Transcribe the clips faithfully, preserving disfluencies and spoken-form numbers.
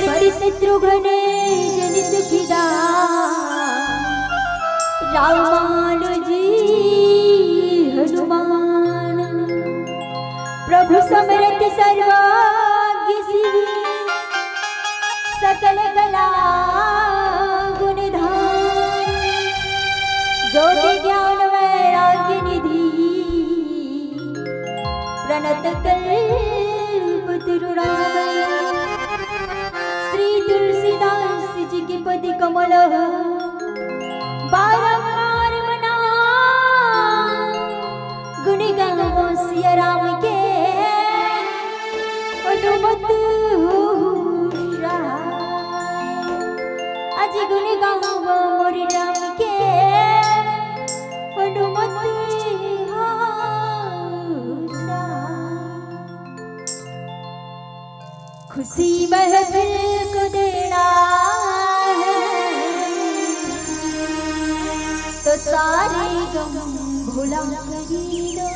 पर शत्रुघ्न जन सुखिदा, राम मानुजी हनुमान। प्रभु समरथ सर्वाग्य सिद्धि, सकल कला गुण धाम। ज्योति ज्ञान वैराग्य निधि, प्रणत कल्पतरु रामया। श्री तुलसीदास जी के पद कमल, बारंबार मना गुण गावो सिया राम के, हनुमत हो सहाय। अज गुण गावो मोर राम के, हनुमत हो सहाय। खुशी महफिल को देना है, तो सारे गम भुला करी दो।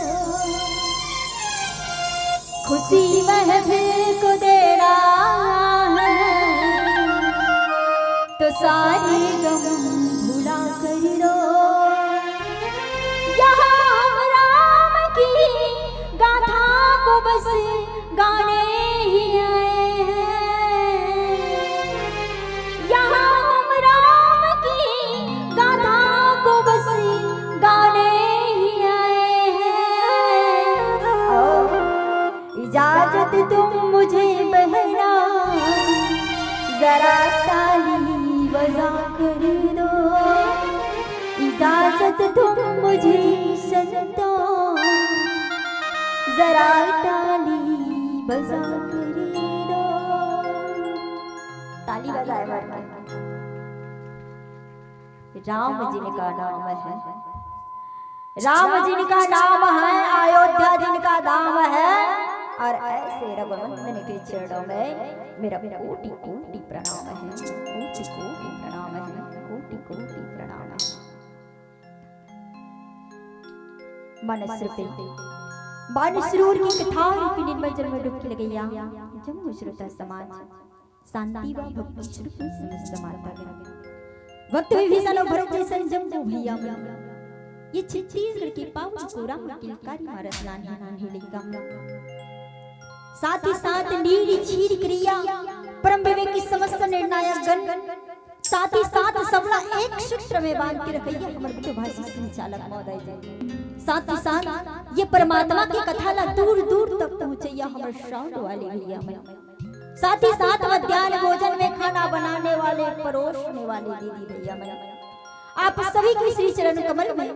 खुशी महफिल को देना है, तो सारे गम भुला कर दो। यहाँ हम राम की गाथा को बस गाने ही आए हैं। यहाँ हम राम की गाथा को बस गाने ही आए हैं। ओ, इजाजत तुम मुझे बहना, जरा ताली बजा कर दो। इजाजत तुम मुझे संतों, जरा ताली बजा कर दो। ताली बजाए मार के। राम जिनका नाम है, राम जिनका नाम है, अयोध्या जिनका धाम है। और ऐसे रघुनंदन के चरणों में मेरा कोटि कोटि प्रणाम है, कोटि कोटि प्रणाम है, कोटि कोटि प्रणाम है। मानस रूपी, मानस रूर की कथा रूपी निर्मल जल में डुबकी लगैया जम्मो श्रोता समाज, शांति व भक्ति स्वरूप में समस्त माता गण, भक्त विभीषण और भरत जैसन जम्मो भैया मन, ये छत्तीसगढ़ के पावन कोरा में किलकारी मारत नान्हे नान्हे लइका मन, साथ ही साथ नीर झीर करिया परम विवेकी समस्त निर्णायक गण, साथ ही साथ सबला एक सूत्र में बांध के रखैया हमर मितभाषी संचालक महोदय जी, साथ ही साथ ये परमात्मा के कथा ला दूर दूर तक पहुंचैया हमर श्रावण वाले भैया मन, साथ ही साथ मध्यान्ह भोजन में खाना बनाने वाले, परोसने वाले दीदी भैया मन, आप सभी के श्री चरण कमल में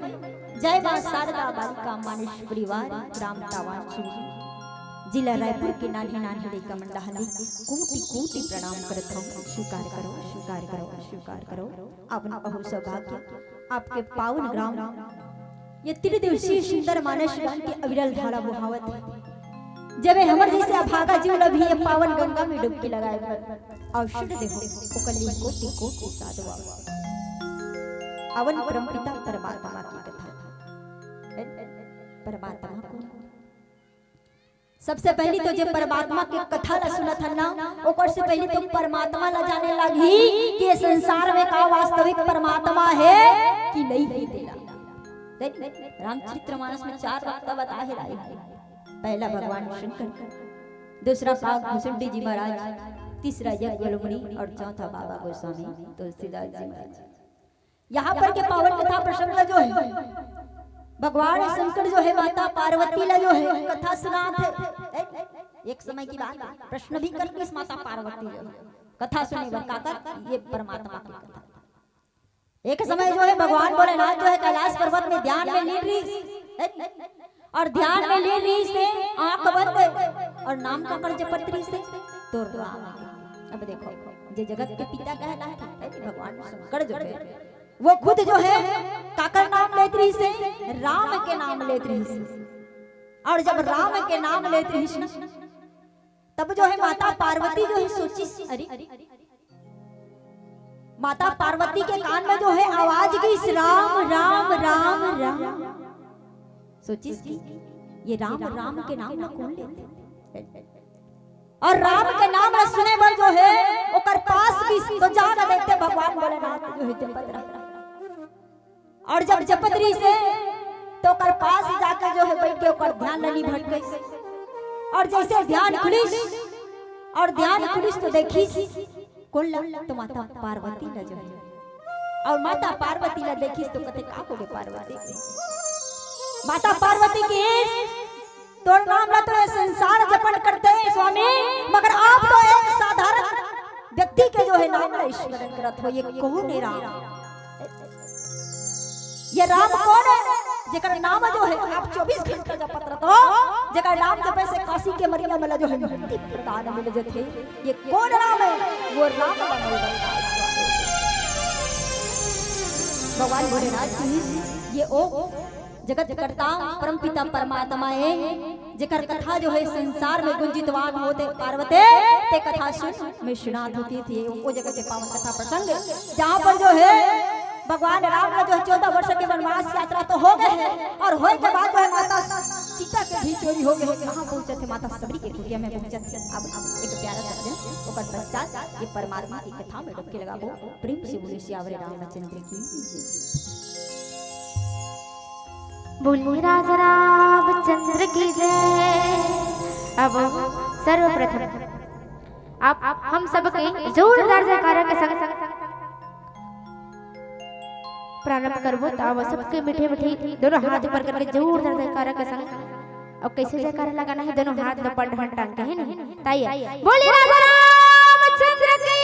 जय मां शारदा बालिका मानस परिवार ग्राम तावान शिवरी, जिला रायपुर के नान्हे नान्हे लइका मन ला कोटि कोटि प्रणाम करत हूँ। स्वीकार करो, स्वीकार करो, स्वीकार करो। अपन अहो सौभाग्य आपके पावन ग्राम ये त्रिदिवसीय सुंदर मानस गान के अविरल धारा बोहावत हे, जब हमर जैसे अभागा जीव ला भी ये पावन गंगा में डुबकी लगाए बर अवसर देहो, ओकर लिए कोटि कोटि साधुवाद। अवन परमपिता परमात्मा की कथा। परमात्मा को सबसे पहली तो जे परमात्मा के कथा ला सुनत हन ना, ओकर से पहली तो परमात्मा ला जाने लागही कि ये संसार में का वास्तविक परमात्मा हे कि नहीं हे तेला। देख, रामचरितमानस में चार वक्ता बताए हे राय। पहला भगवान शंकर, दूसरा काग भुसुंडी जी महाराज, तीसरा यज्ञवल्क्य मुनि और चौथा बाबा गोस्वामी तुलसीदास जी महाराज। यहाँ पर के पावन कथा प्रसंग ला जो हे, भगवान शंकर जो हे माता पार्वती ला जो हे कथा सुनात हे। एक समय की बात, प्रश्न भी करतीस माता पार्वती जो हे कथा सुने बर, काकर? ये परमात्मा की कथा। एक समय जो हे भगवान भोलेनाथ जो हे कैलाश पर्वत में ध्यान में लीन रहिस। और ध्यान में लीन रहिस हे, आंख बंद हे, और नाम काकर जपत रहिस हे? तो राम। अब देखो, जे जगत के पिता कहलाथे, हे भगवान शंकर जो हे, वो खुद जो हे काकर नाम लेत रहिस हे? राम के नाम लेत रहिस हे। और जब राम के नाम लेत रहिस ना, तब जो हे माता पार्वती जो हे सोचिस, अरे, माता पार्वती के कान में जो हे आवाज गिस, राम, राम, राम, राम। सोचिस कि ये राम, राम के नाम ला कोन लेथे? अउ राम के नाम ल सुने बर जो हे ओकर पास गिस, तो जाके देखथे भगवान भोलेनाथ जो हे जपत रहे। अउ जब जपत रहिस हे तो ओकर पास जाके जो हे बइठ के ओकर ध्यान ल नइ भटकइस। अउ जइसे ध्यान खुलिस, अउ ध्यान खुलिस तो देखिस कोन ला, तो माता पार्वती ला जो हे। अउ माता पार्वती ला देखिस तो कथे, "का होगे पार्वती?" माता पार्वती कहिस, "तोर नाम ला तो ये संसार जपन करथे स्वामी, मगर आप तो एक साधारण व्यक्ति के जो हे नाम ला स्मरण करत हो, ये कोन हे राम? ये राम कोन हे, जेकर नाम जो हे आप चौबीस घंटा जपत रहत हो, जेकर नाम जपे से काशी के मरइया मन ला जो हे मुक्ति प्रदान मिल जथे? ये कोन राम हे?" वो राम ला मैं बता भगवान भोलेनाथ कहिस, "ये ओ जगत कर्ता परमपिता परमात्मा हे, जेकर कथा जो हे संसार में गुंजितवान होथे पार्वती, ते कथा सुन, मैं सुनात हों।" कथे ओ जगह के पावन कथा प्रसंग, जहाँ पर जो हे भगवान राम ला जो हे चौदह वर्ष के वनवास यात्रा तो हो गे हे, अउ होय के बाद जो हे माता सीता के भी चोरी हो गे हे। कहाँ पहुँचत हे? माता शबरी के कुटिया में पहुँचत हे। अब, अब एक प्यारा सा भजन, ओकर पश्चात ये परमात्मा की कथा में डुबकी लगाबो। प्रेम से बोलिए सियावर रामचंद्र की जय। बोलिए राजा रामचंद्र की जय। अब सर्वप्रथम आप, आप हम सबके जोरदार जयकारा के संग प्रारंभ करबो। त आवो सबके मीठे मीठे दोनों हाथ ऊपर करके जोरदार जयकारा के संग। अब कइसे जयकारा लगाना हे? दोनों हाथ ला ऊपर टांग के, हे ना? त आइए, बोलिए राजा रामचंद्र की।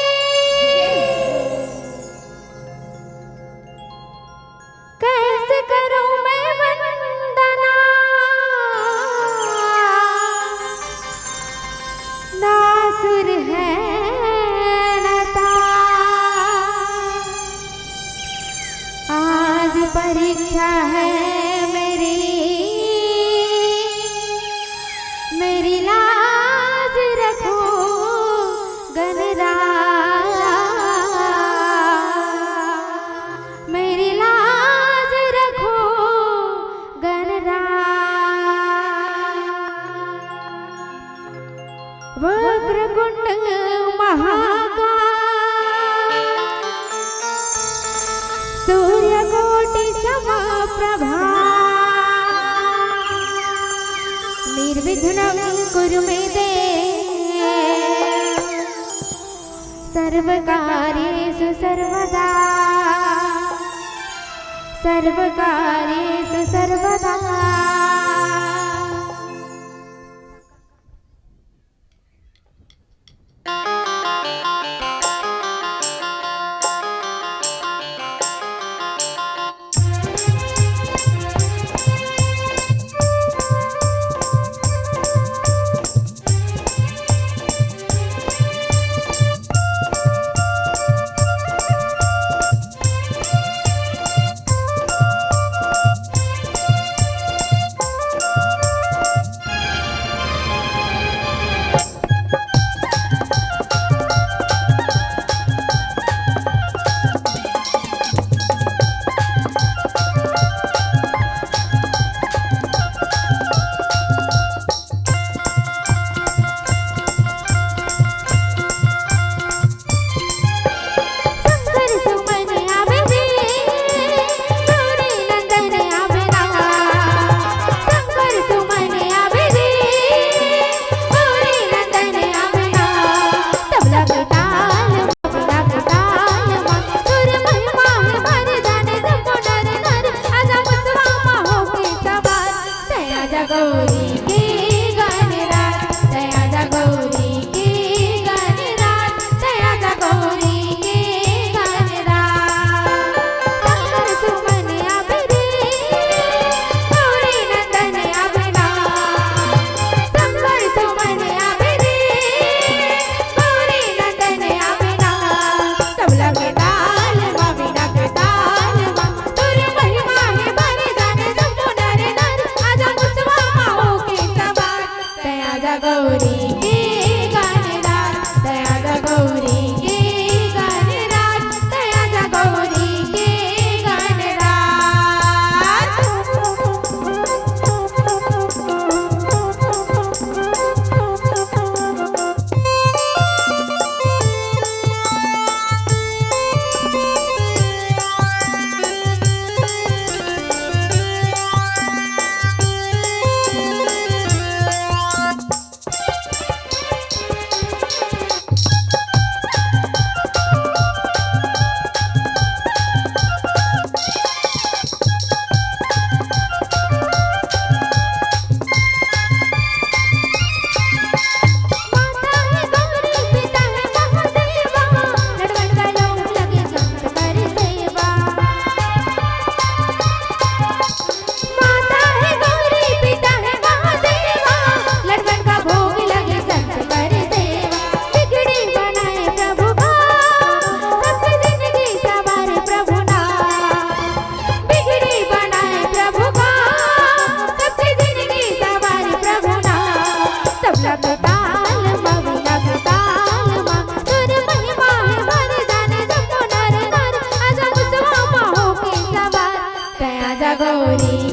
कैसे करूं मैं वंदना, ना सुर है ना ताल। आज परीक्षा है मेरी, मेरी लाज रखो गणराज, मेरी लाज रखो गणराज। वक्रतुंड महाकाय, सूर्यकोटि समप्रभा, निर्विघ्नं कुरु मे देव, सर्वकार्येषु सर्वदा, सर्वकार्येषु सर्वदा।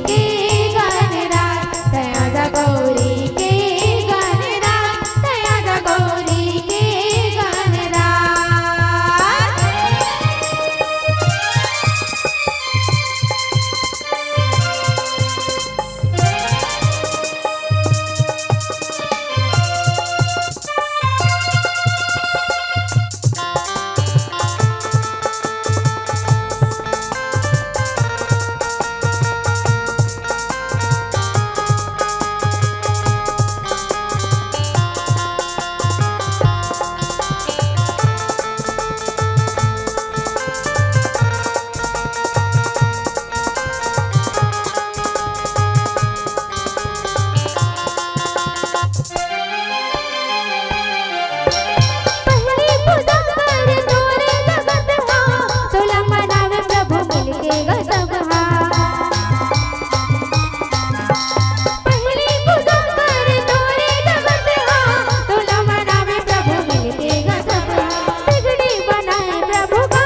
के गणराज, तैं आजा गौरी के गणराज, तैं आजा गौरी के गणराज। पहली पूजा करे तोरे जगत हा, तोला मनावे प्रभु मिलके ग सब हा। पहली पूजा करे तोरे जगत हा, तोला मनावे प्रभु मिलके ग सब हा। बिगड़ी बनाए प्रभु का,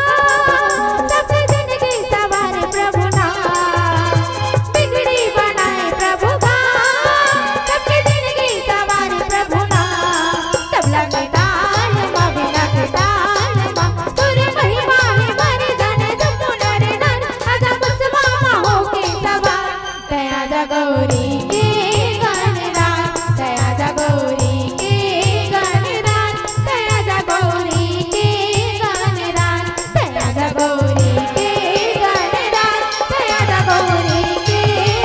सबके जिंदगी सवार प्रभु ना। बिगड़ी बनाए प्रभु का, सबके जिंदगी सवार प्रभु ना। तबला के ताल मा, बीना के ताल मा, तोरे महिमा हे बड़े जाने जम्मो नर नारी। आजा मुसवा मा होके सवार, तैं आजा गौरी के गणराज, तैं आजा गौरी के गणराज, तैं आजा गौरी के गणराज। तैं आजा गौरी के गणराज, तैं आजा गौरी के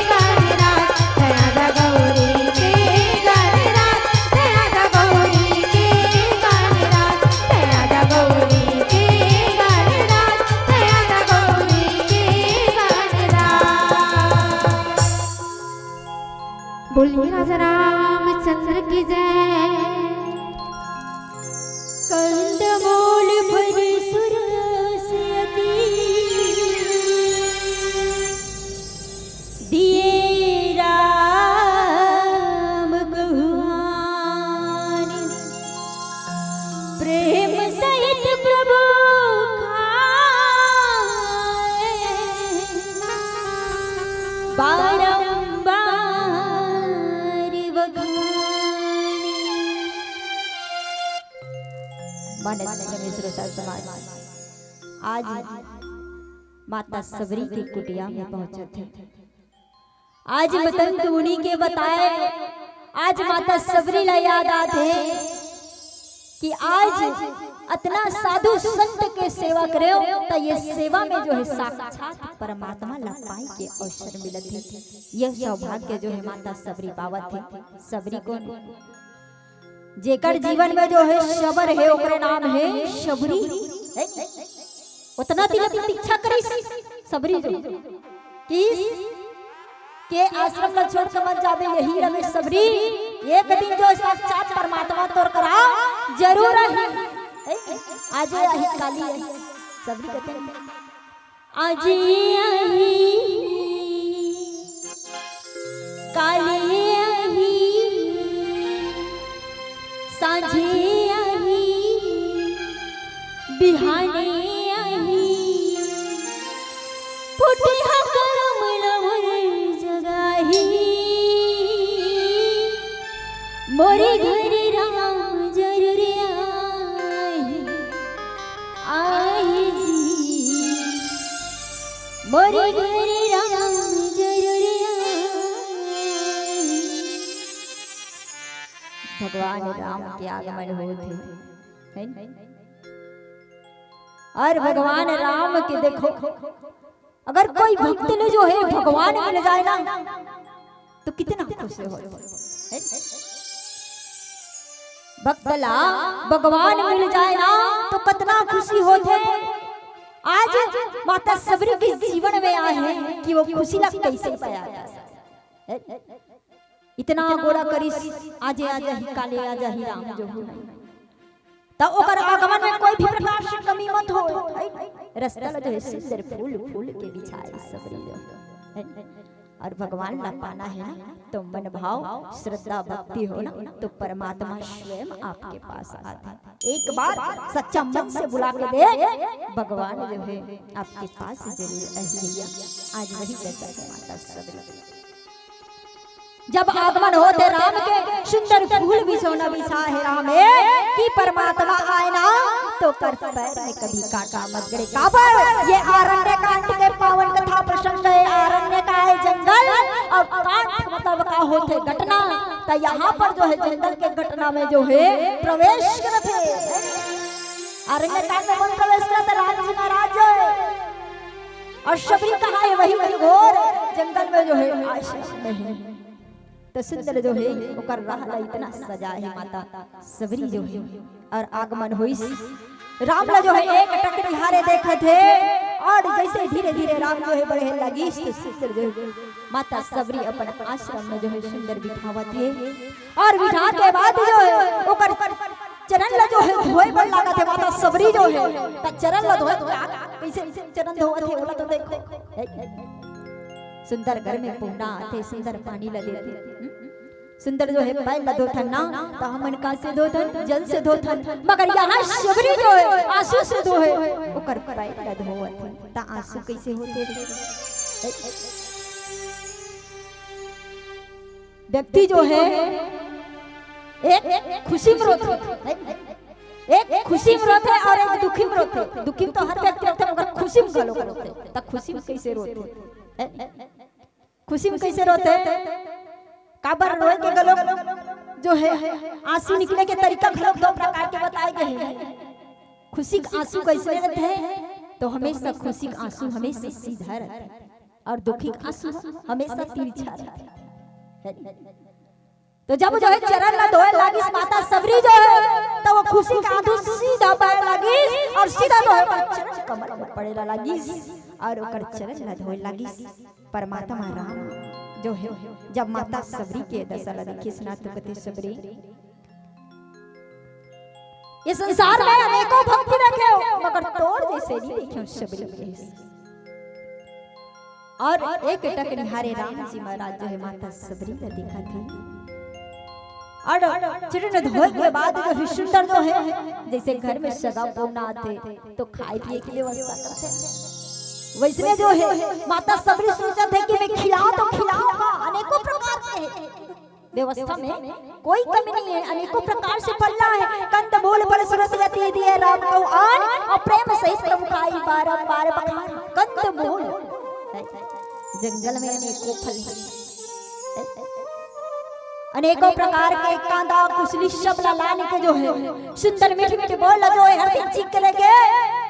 गणराज, तैं आजा गौरी के गणराज, तैं आजा गौरी के गणराज, तैं आजा गौरी के गणराज, तैं आजा गौरी के गणराज। बोलिए राजा रामचंद्र की जय। कंदमूल भर सुरस अति, दिए राम कहुआन। प्रेम सहित प्रभु खाए, बारंबार बखाने। मानस प्रेमी श्रोता समाज, आज माता सबरी के कुटिया में पहुंचत हे। आज मतंग मुनि के बताए, आज माता सबरी ला याद आत हे कि आज अतना साधु संत के सेवा करेव, त ये सेवा में जो हे साक्षात परमात्मा ला पाए के अवसर मिलत हे। ये सौभाग्य जो हे माता सबरी पावत हे। सबरी कोन? जेकर जीवन में जो हे सबर हे, ओकरे नाम हे सबरी। अतना तिलक प्रतीक्षा करिस सबरी जो, किस के आश्रम ला छोड़ के मत जाबे, यही रहे सबरी। एक दिन जो साक्षात परमात्मा तोर करा जरूर आही। आज आही, काली आही, सबरी कहते हैं, आज आही, काली आही, सांझे आही, बिहाने आही, फूटे हा करम ला मोर जगाही, मोरे घर राम जरूर आही, आही जी, मोरे घर राम जरूर आही। भगवान राम के आगमन होत हे, है न? और भगवान राम के देखो, अगर कोई भक्त ला जो हे भगवान मिल जाए ना, तो कितना खुश हो, है? भक्त ला भगवान मिल जाए ना, तो कितना खुशी होथे। आज माता सबरी के जीवन में आए हे कि वो खुशी ला कैसे पाया जा सकता है। इतना गोला करिस, आजे आ जाही, काले आ जाही राम जो हो। त ओकर आगमन में कोई भी प्रकार से कमी मत हो। रस्ता ला जो हे सुंदर फूल, फूल के बिछाए सबरी जो हे। और भगवान ला पाना है ना, तो मन भाव, श्रद्धा, भक्ति हो ना, तो परमात्मा स्वयं आपके पास आते हैं। एक बार सच्चा मन से बुला के देख, भगवान जो है आपके पास जरूर आही भैया। आज वही दशा है माता सबरी। जब आगमन होत हे राम के, सुंदर फूल बिछौना बिछा हे राम हे, कि परमात्मा आए ना तो कर पैर में कभी कांटा मत गड़े। काबर ये आरण्य कांड के पावन कथा प्रसंग हे, आरण्य का हे जंगल, और कांड मतलब का होथे घटना, त यहाँ पर जो हे जंगल के घटना में जो हे प्रवेश करत हे। आरण्य कांड में कौन प्रवेश करत हे? राम जी महाराज जो हे। और सबरी कहाँ हे? वही, वही घोर जंगल में जो हे आश्रम में हे। तो सुंदर जो हे ओकर राह ला इतना सजा हे माता सबरी जो हे। और आगमन होइस, राम ला जो हे एक टक निहारे देखत हे। और जैसे धीरे धीरे राम जो हे बढ़े लगिस, तो सुंदर जो हे माता सबरी अपन आश्रम में जो हे सुंदर बिठावत हे। और बिठा के बाद जो हे ओकर चरण ला जो हे धोए बर लागत हे माता सबरी जो हे, त चरण ला धोए बर कैसे चरण धोवत हे, ओला तो देखो। सुंदर घर में पहुना आथे, सुंदर पानी ला देथे। हम्म? सुंदर जो हे पैर ला धोथन ना, त हमन का से धोथन? जल से धोथन। मगर यहाँ सबरी जो हे आंसू से धोहे, ओकर पैर ला धोवत हे। त आंसू कैसे होथे? व्यक्ति जो हे एक खुशी में रोथे, एक खुशी में रोथे और एक दुखी में रोथे। दुखी में तो हर व्यक्ति रोथे, मगर खुशी में घलो रोथे। त खुशी में कैसे रोथे? खुशी में कैसे रोथे? काबर रोए के घलो जो हे आंसू निकले के तरीका घलो दो प्रकार के बताए गए हे। खुशी के आंसू कैसे रहथे? तो हमेशा खुशी के आंसू हमेशा सीधा रहथे और दुखी के आंसू हमेशा तिरछा रहथे। तो जब जो हे चरण ला धोए लागिस माता सबरी जो हे, तो वो खुशी के आंसू सीधा बहे लागिस और सीधा जो हे ओकर चरण कमल में पड़े ला लागिस और ओकर चरण ला धोए लागिस। परमात्मा राम जो हे जब माता सबरी के दशा ला देखिस ना, तो कथे, सबरी, ये संसार में अनेकों भक्त देखे हों, मगर तोर जैसे नहीं देखे हों सबरी। और एक टक निहारे राम जी महाराज जो हे माता सबरी ला देखत हे। और चरण धोए के बाद जो हे सुंदर जो हे, जैसे घर में सगा पहुना आथे तो खाए पिए के व्यवस्था करथे, वैसने जो हे माता सबरी सोचत हे कि मैं खिलाऊं तो खिलाऊं का, अनेकों प्रकार के हे व्यवस्था में कोई कमी नहीं हे, अनेकों प्रकार से फल ला हे। कंद मूल फल सुरस यति दिए राम कहु आन, और प्रेम सहित प्रभु खाई बारंबार बखान। कंद मूल, जंगल में अनेकों फल हे, अनेकों प्रकार के कांदा कुसली सब ला लाने के जो हे सुंदर मीठे मीठे बोल ला जो हे हर दिन चीख के लेके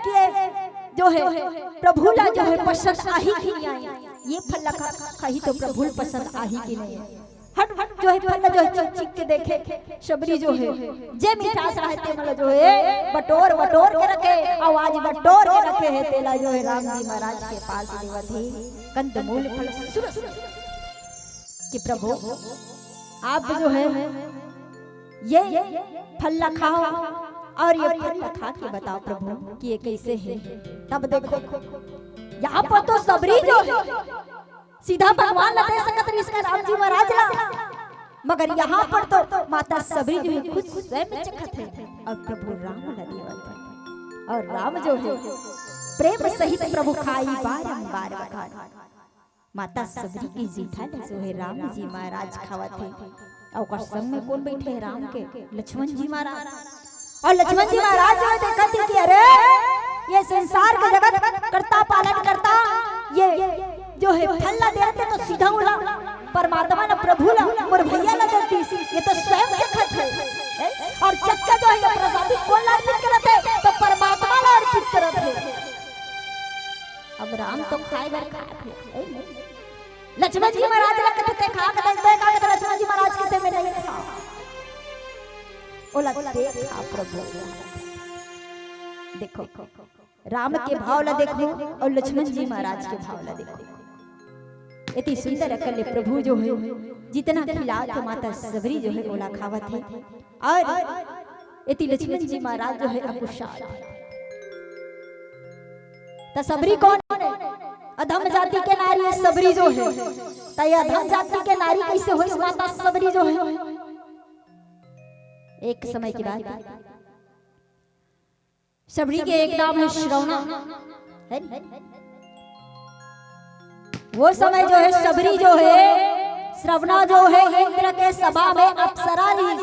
कि जो हे प्रभु ला जो हे पसंद आही कि नहीं आही, ये फल ला खा-, खाही तो प्रभु ला पसंद आही कि नहीं। हट हट जो हे फल ला जो हे चीख चीख के देखे सबरी जो हे, जे मिठास रहे ते मन ला जो हे बटोर बटोर के रखे, आवाज बटोर के रखे हे, तेला जो हे राम जी महाराज के पास देवत हे। कंदमूल फल सुरस कि प्रभु आप जो हे ये फल ला खाओ और ये फल ला खा के बताओ प्रभु कि ये कैसे हे। तब देखो यहाँ पर तो सबरी जो हे सीधा भगवान ला दे सकत रहिस का राम जी महाराज ला, मगर यहाँ पर तो माता सबरी जो हे खुद स्वयं चखत हे और प्रभु राम ला देवत हे। और राम जो हे प्रेम सहित प्रभु खाई बारंबार बखान। माता सबरी के जीठा ला जो हे राम जी महाराज खावत हे। अउ ओकर संग में कोन बैठे हे? राम के लक्ष्मण जी महाराज। अउ लक्ष्मण जी महाराज जो हे देखत हे कि अरे ये संसार के जगत कर्ता पालन करता, ये जो हे फल ला दे रहे तो सीधा उला परमात्मा ला प्रभु ला मोर भैया ला देतीस, ये तो स्वयं चखत हे। अउ चख के जो हे ये प्रसादी कोन ला अर्पित करत हे? तो परमात्मा ला अर्पित करत हे। अब राम तो खाए बर खात हे, लक्ष्मण जी महाराज ला कथे ते खा के देखबे का, कथे लक्ष्मण जी महाराज कथे मैं नहीं खा। ओला दे खा प्रभु। देखो राम के भाव ला देखो अउ लक्ष्मण जी महाराज के भाव ला देखो। इतनी सुंदर अकल ले प्रभु जो हे जितना खिलात हे माता सबरी जो हे ओला खावत हे। अउ इति लक्ष्मण जी महाराज जो हे अकुशात हे। त सबरी कोन हे? अधम जाति के नारी हे सबरी जो हे। त ये अधम जाति के नारी कइसे होइस माता सबरी जो हे? एक समय के बाद सबरी के एक नाम हे श्रवणा, हे नी? वो समय जो हे सबरी जो हे, श्रवणा जो हे इंद्र के सभा में अप्सरा रहिस।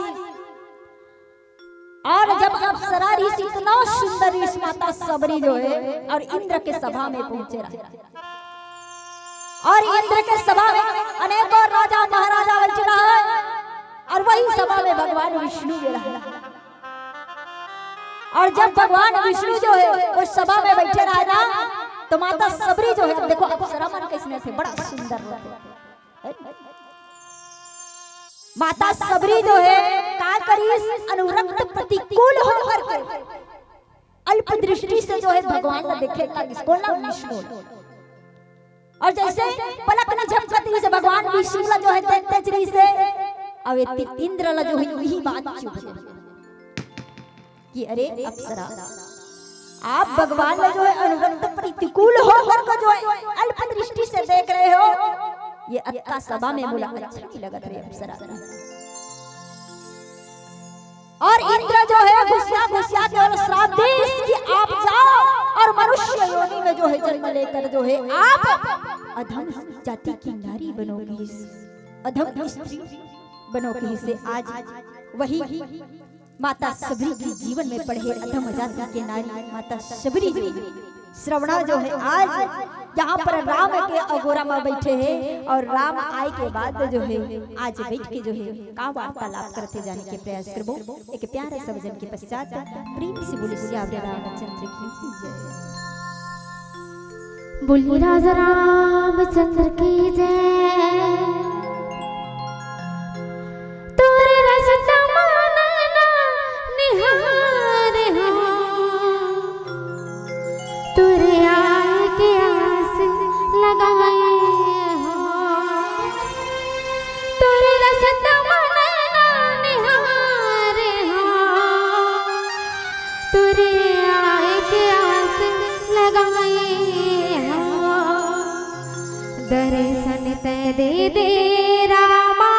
अउ जब अप्सरा रहिस, इतना सुंदर रहिस माता सबरी जो हे, अउ इंद्र के सभा में पहुंचे रहे। अउ इंद्र के सभा में अनेकों राजा महाराजा बइठे रहे, अउ वही सभा में भगवान विष्णु भी रहे। अउ जब भगवान विष्णु जो हे वो सभा में बइठे रहे ना, त माता सबरी जो हे, देखो अप्सरा मन कइसने थे, बड़ा सुंदर रहिथे। माता सबरी जो हे का करिस, अनुरक्त प्रतिकूल होकर के अल्प दृष्टि से जो हे भगवान ला देखे लागिस, कोन ला? विष्णु। अउ जइसे पलक नइ झपकत रहिस भगवान विष्णु ला जो हे देखत रहिस, अउ ए इंद्र ला जो हे इही बात चुभ गे कि अरे अप्सरा, आप भगवान ला जो हे अनुरक्त प्रतिकूल होकर के जो हे अल्प दृष्टि से देख रहे हो, ये अतका सभा में मोला अच्छा नइ लगत रे अप्सरा। अउ इंद्र जो हे गुस्सा गुस्सा के अउ श्राप दिस कि आप जाओ अउ मनुष्य योनि में जो हे जन्म लेकर जो हे आप अधम जाति की नारी बनो कहिस, अधम स्त्री बनो कहिस। आज वही माता सबरी के जीवन में पड़े हे अधम जाति के नारी माता सबरी जो हे, श्रवणा जो हे आज यहाँ पर राम के अगोरा में बइठे हे अउ राम आए के बाद जो हे आज बइठ के जो हे का वार्तालाप करथे जाने के प्रयास करबो। एक प्यारा सा भजन के पश्चात प्रेम से बोले सियावर रामचंद्र की जय। बोली राजा रामचंद्र की जय। तोरे रसता मानना निहार हो, तोरे आए के आस लगाए हो, तोरे रसता मानना निहार हो, तोरे आए के आस लगाए हो। दर्शन तै दे दे रामा,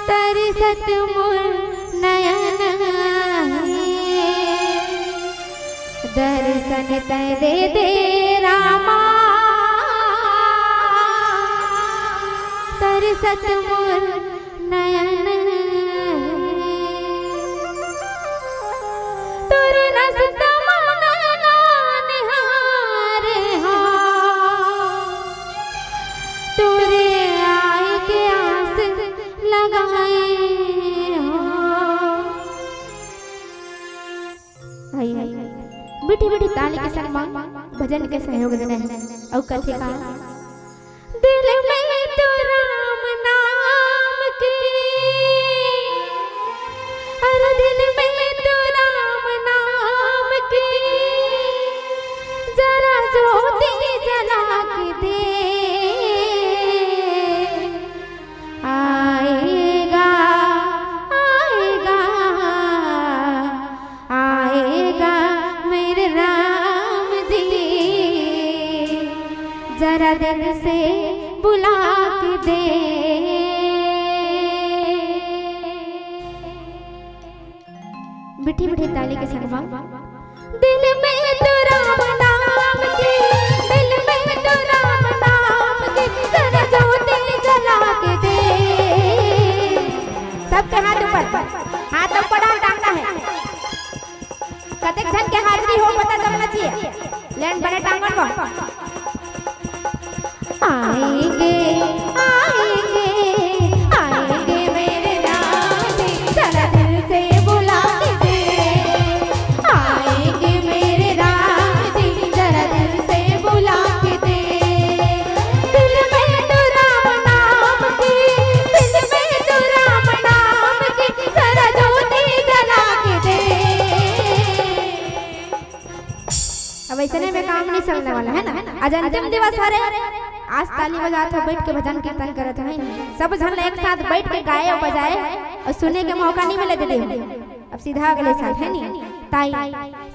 तरसत मोर नयन हे। दर्शन तै दे दे रामा, तरसत मोर नयन हे। तोरे रसता मानना निहार हो, तोरे आए के आस लगाए हो। आई, आई। मीठी मीठी ताली के संग मा भजन के सहयोग देना हे। अउ कथे का, दिल में तो राम नाम की, अरे दिल में तो राम नाम की, जरा ज्योति जला के दे। आएगा, आएगा, आएगा मेरे राम जी, जरा दिल से बुला के दे। मीठी मीठी ताली के संग मा। दिल में तो राम नाम की, दिल में तो राम नाम की, जरा ज्योति जला के दे। सबके हाथ ऊपर, हाथ ऊपर डाल, टांगना है। कतेक झन के हाजिरी हो पता चलना चाहिए। लेन बने टांगन बा। आएंगे, आएंगे, आएंगे मेरे राम जी, जरा दिल से बुला के दे। आएंगे मेरे राम जी, जरा दिल से बुला के दे। दिल में तो राम नाम की, दिल में तो राम नाम की, जरा ज्योति जला के दे। अब अइसने में काम नइ चलने वाला हे ना। आज अंतिम दिवस हरे, आज ताली बजात हो, बइठ के भजन कीर्तन करत हो, हे ना? सब झन ला एक साथ बइठ के गाए अउ बजाए अउ सुने के मौका नइ मिले दीदी। अब सीधा अगले साल, हे नी? ताई,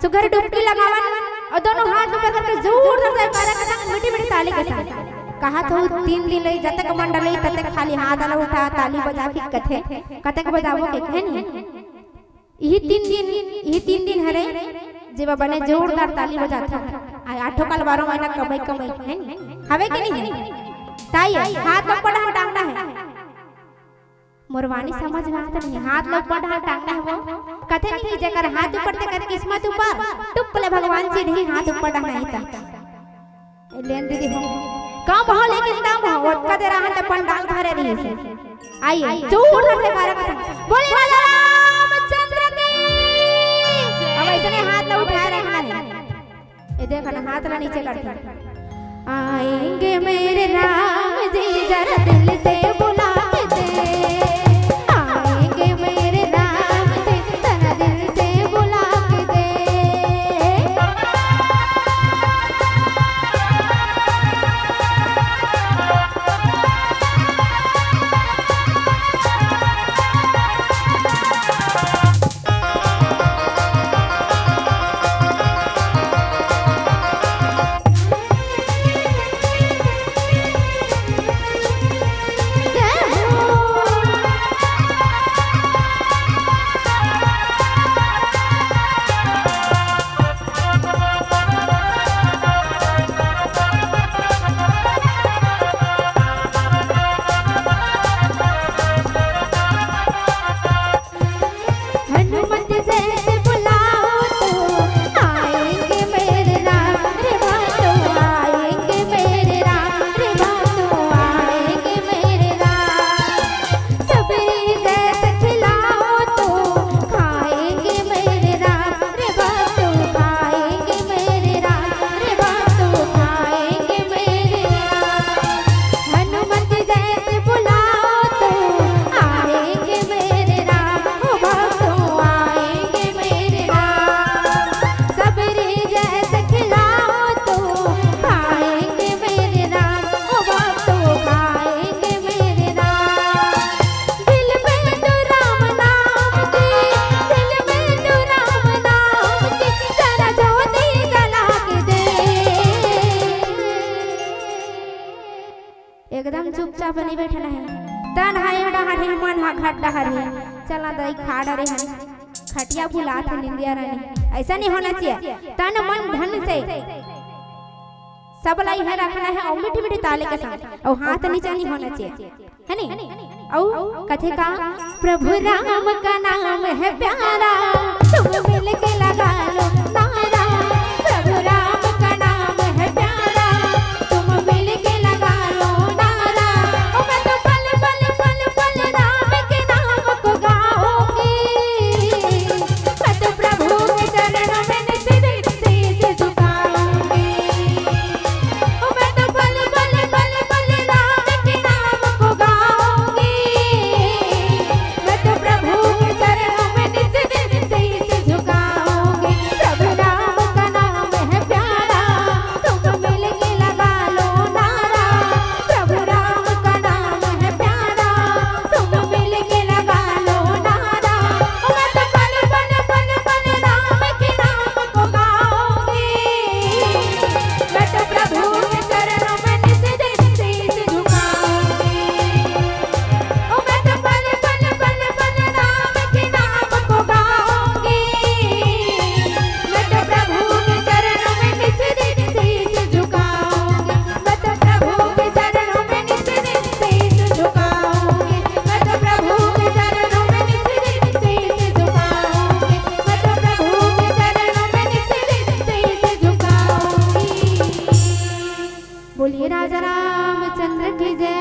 सुघर डुबकी लगावन, अउ दोनों हाथ ऊपर करके जोरदार जयकारा के संग मीठी मीठी ताली के संग। कहा तो तीन दिन ले जतक मंडली ततक खाली हाथ ला उठा, ताली बजा के कथे, कतक बजाबो के, है नी? यही तीन दिन, यही तीन दिन हरे, जेमा बने जोरदार ताली बजाथे। आ आठों काल बारह महीना कमाई कमाई, है नी? हवे कि नहीं है? ताई, हाथ ला ऊपर डाहर टांगना है। मोर वाणी समझ में आत नहीं, हाथ ला ऊपर डाहर टांगना है वो। कथे नहीं कि जेकर हाथ ऊपर तेकर किस्मत ऊपर, टुप ले भगवान जी नहीं हाथ ऊपर डाहर नहीं ता। ए, लेन दीदी हो। कम हो लेकिन दम हो, ओतका देर आहन त पंडाल भरे रहिस। आइए, जोरदार जयकारा के संग। बोले राजा रामचंद्र की। अब ऐसने हाथ ला उठाए रखना है। ये देखो ना, हाथ ला नीचे करके। आएंगे मेरे राम जी, जरा दिल से बुला के दे। आएंगे मेरे राम जी, जरा दिल से बुला के दे। हनुमत जैसे बुलाओ तो आएंगे मेरे राम रे भक्तों, आएंगे मेरे राम रे भक्तों, आएंगे मेरे राम। सबरी जैसे खिलाओ तो खाएंगे मेरे राम रे भक्तों, खाएंगे मेरे राम रे भक्तों, खाएंगे मेरे राम। हनुमत जैसे बुलाओ तो आएंगे मेरे राम, ओ भक्तों आएंगे मेरे राम। सबरी जैसे खिलाओ तो खाएंगे मेरे राम, ओ भक्तों खाएंगे मेरे राम। दिल में तो राम नाम की, दिल में तो राम नाम की, जरा ज्योति जला के दे। एकदम चुपचाप नहीं बैठना है। तन हा ए डहर हे, मन हा घट डहर हे। चला दाई खा डरे हन। खटिया फुलात हे निंदिया रानी। ऐसा नहीं होना चाहिए। तन मन धन से सब ला इहे रखना है अउ मीठी मीठी ताली के साथ। अउ हाथ नीचा नहीं होना चाहिए। है नी? अउ कथे का, प्रभु राम का नाम है प्यारा, तुम मिलके लगा लो नारा। प्रभु राम का नाम है प्यारा, तुम मिलके लगा लो नारा। ओ मैं तो पल पल पल पल राम के नाम को गाऊंगी। मैं तो प्रभु के चरणों में नित दिन शीश झुकाऊंगी। ओ मैं तो पल पल पल पल राम के नाम को गाऊंगी। मैं तो प्रभु के चरणों में नित दिन शीश झुकाऊंगी। प्रभु राम का नाम है प्यारा, तुम मिलके लगा लो नारा। प्रभु राम का नाम है प्यारा, तुम मिलके लगा लो नारा। ओ मैं तो पल पल पल पल राम के नाम को गाऊंगी। मैं तो प्रभु के चरणों में नित दिन शीश झुकाऊंगी। ओ मैं तो पल पल पल पल राम के नाम को गाऊंगी। मैं तो प्रभु के चरणों में नित दिन शीश झुकाऊंगी। मैं तो प्रभु के चरणों में नित दिन शीश झुकाऊंगी। मैं तो प्रभु के चरणों में नित दिन शीश झुकाऊंगी। मैं तो प्रभु के चरणों में नित दिन शीश झुकाऊंगी। बोलिए राजा रामचंद्र की जय।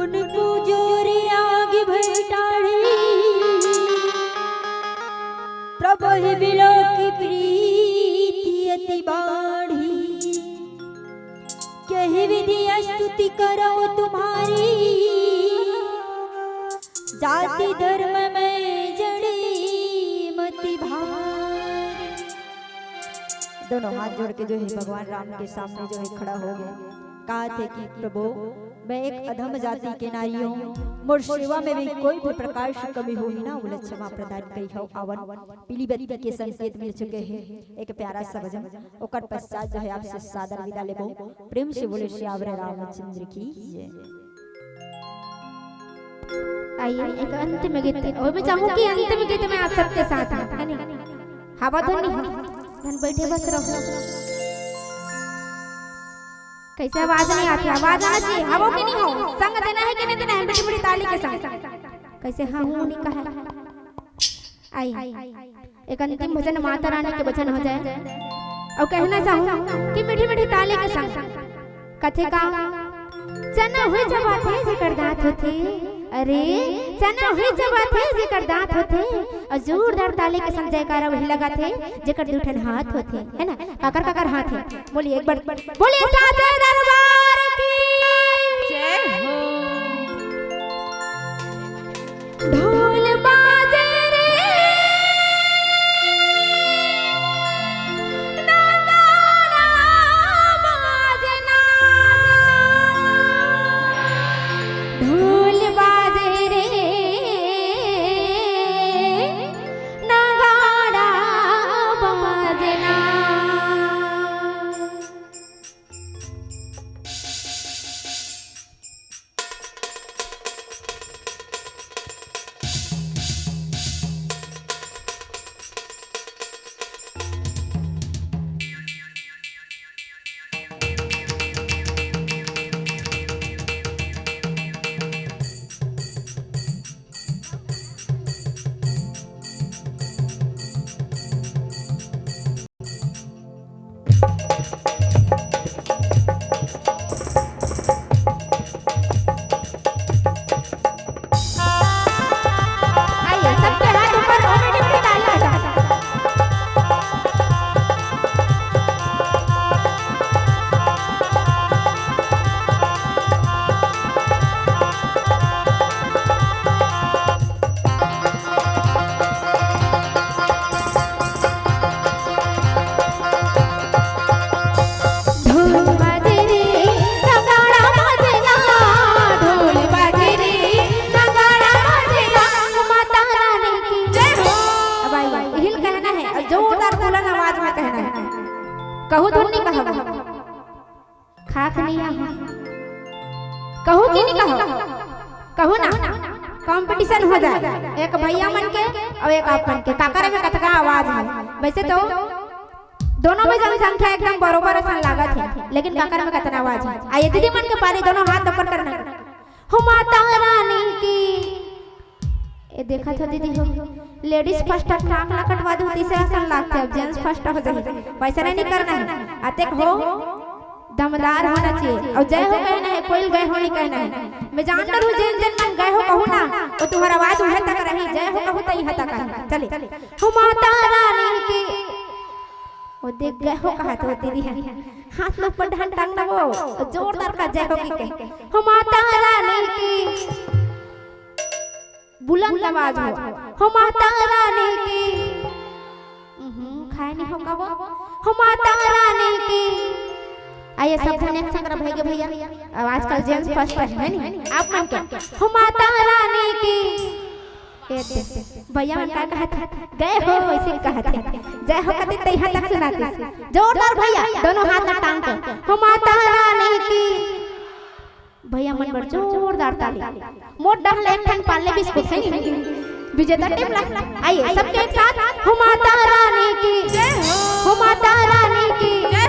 उनको जोरी आग भई टाढ़ी, प्रभु ही बिलो की प्रीति अति बाढ़ी। कही विधि स्तुति करो तुम्हारी, जाति धर्म में जड़ी मति भारी। दोनों हाथ जोड़ के जो है भगवान राम के सामने जो है खड़ा हो गए, कहा थे कि प्रभु, मैं एक अधम जाति के नारी हूँ, मोर सेवा में भी कोई भी प्रकार से कमी होही ना, ओला क्षमा प्रदान करिहव। आवन पीली बत्ती के संकेत मिल चुके हे, एक प्यारा सा भजन, ओकर पश्चात जो है आपसे सादर विदा लेबो। प्रेम से बोले सियावर रामचंद्र की जय। आइए, एक अंतिम गीत, और मैं चाहूँ कि अंतिम गीत में आप सबके साथ, है नी? हवा तो नहीं हो, धन बैठे बस रहो। कैसे आवाज नहीं आती? आवाज आना चाहिए। हवा की नहीं हो, संग देना है कि नहीं देना है? मीठी मीठी ताली के साथ। कैसे हाँ हूँ नहीं कहा। आई, एक अंतिम भजन माता रानी के भजन हो जाए। और कहना चाहूँ कि मीठी मीठी ताली के संग कथे का, चना हुई चबाथे जेकर दांत होथे, अरे, चना हुई चबाथे जेकर दांत होथे, और जोरदार ताली के संग जयकारा वही लगाथे जेकर दू ठन हाथ होथे, है ना? काकर काकर हाथ है, बोलिए एक बार, बोलिए साचे दरबार की जय हो। ढोल बाजे रे, नगाड़ा बाजे ना। ढोल बाजे रे, नगाड़ा बाजे ना। आइए, सबके हाथ ऊपर, automatic ताली बजाओ। ढोल बाजे रे, नगाड़ा बाजे ना, ढोल बाजे रे, नगाड़ा बाजे ना, माता रानी की जय हो। अब आइए, हिल कहना है और जोरदार बुलंद आवाज में कहना है। कहूँ धुन नहीं कहब। खाक नहीं आहा। कहूँ कि नहीं कहव? कहूँ ना, competition हो जाए, एक भैया मन के और एक आप मन के, काकर में कतका आवाज है। वैसे तो दोनों में जनसंख्या एकदम बरोबर असन लागत है, लेकिन काकर में कतना आवाज है। आइए दीदी मन के पारी, दोनों हाथ ऊपर करना। हो माता रानी की। ए, देखत हो दीदी हो, ladies first टांग ला कटवा दो, तीसरा असन लागथे, अब gents first हो जाही। वैसा नहीं, नहीं करना है। अतेक हो, दमदार होना चाहिए। और जय हो कहना है, कोई गए हो नहीं कहना है। मैं जानता हूँ, जेन जेन मन गए हो कहू ना, वो तुम्हारा आवाज उहे तक रही, जय हो कहू तो इहे तक है। चलिए, हो माता रानी की। वो देख गए हो कहा तो दीदी है, हाथ लो ऊपर ढान टांग ना वो, जोरदार का जय हो की कहे, हो माता रानी की। बुलंद आवाज हो, हो माता रानी की। हम्म, खाए नहीं होगा वो, हो माता रानी की। आइए सब जन एक संग रह भैया, भैया। अब आजकल gents first है, है नहीं? आप मन के, हो माता रानी की। ए, दे, दे। भैया मन का कहत है? गए हो, वैसे कहत है। जय हो कहते तैहा तक सुनाते। जोरदार भैया, दोनों हाथ ला टांग के। हो माता रानी की। भैया मन बर जोरदार ताली। मोर डहर ले एक ठन पार्ले बिस्कुट है नहीं? विजेता टीम ला। आइए, सबके एक साथ, हो माता रानी की। जय हो। हो माता रानी की। जय